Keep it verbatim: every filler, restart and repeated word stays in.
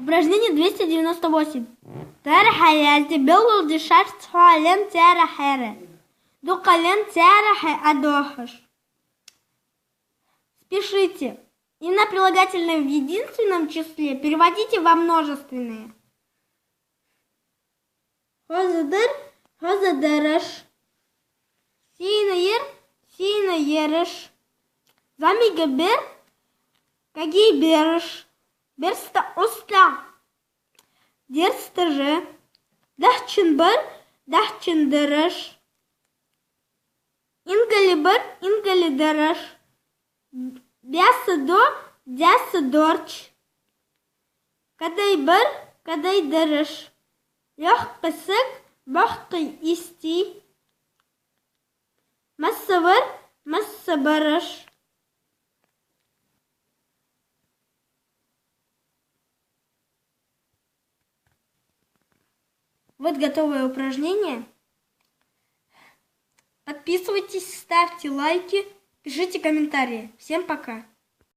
Упражнение двести девяносто восемь. Терахьа язде белгалдешарца хьоален терахьера. Дукхален терахье Ӏодохаш. Спишите. Имена прилагательных в единственном числе переводите во множественное. Хоза дар, хоза дараш. Сийна яр, сийна яраш. ЗӀамига бер, кагий бераш. Берста устагӀа, дерста жа. Дахчан бар, дахчан дараш. Ингале бар, ингале дараш. Бяса до, дяса дорч. Кадай бар, кадай дараш. Лёхкъа саг, бохкъий истий. Масса вар, масса бараш. Вот готовое упражнение. Подписывайтесь, ставьте лайки, пишите комментарии. Всем пока!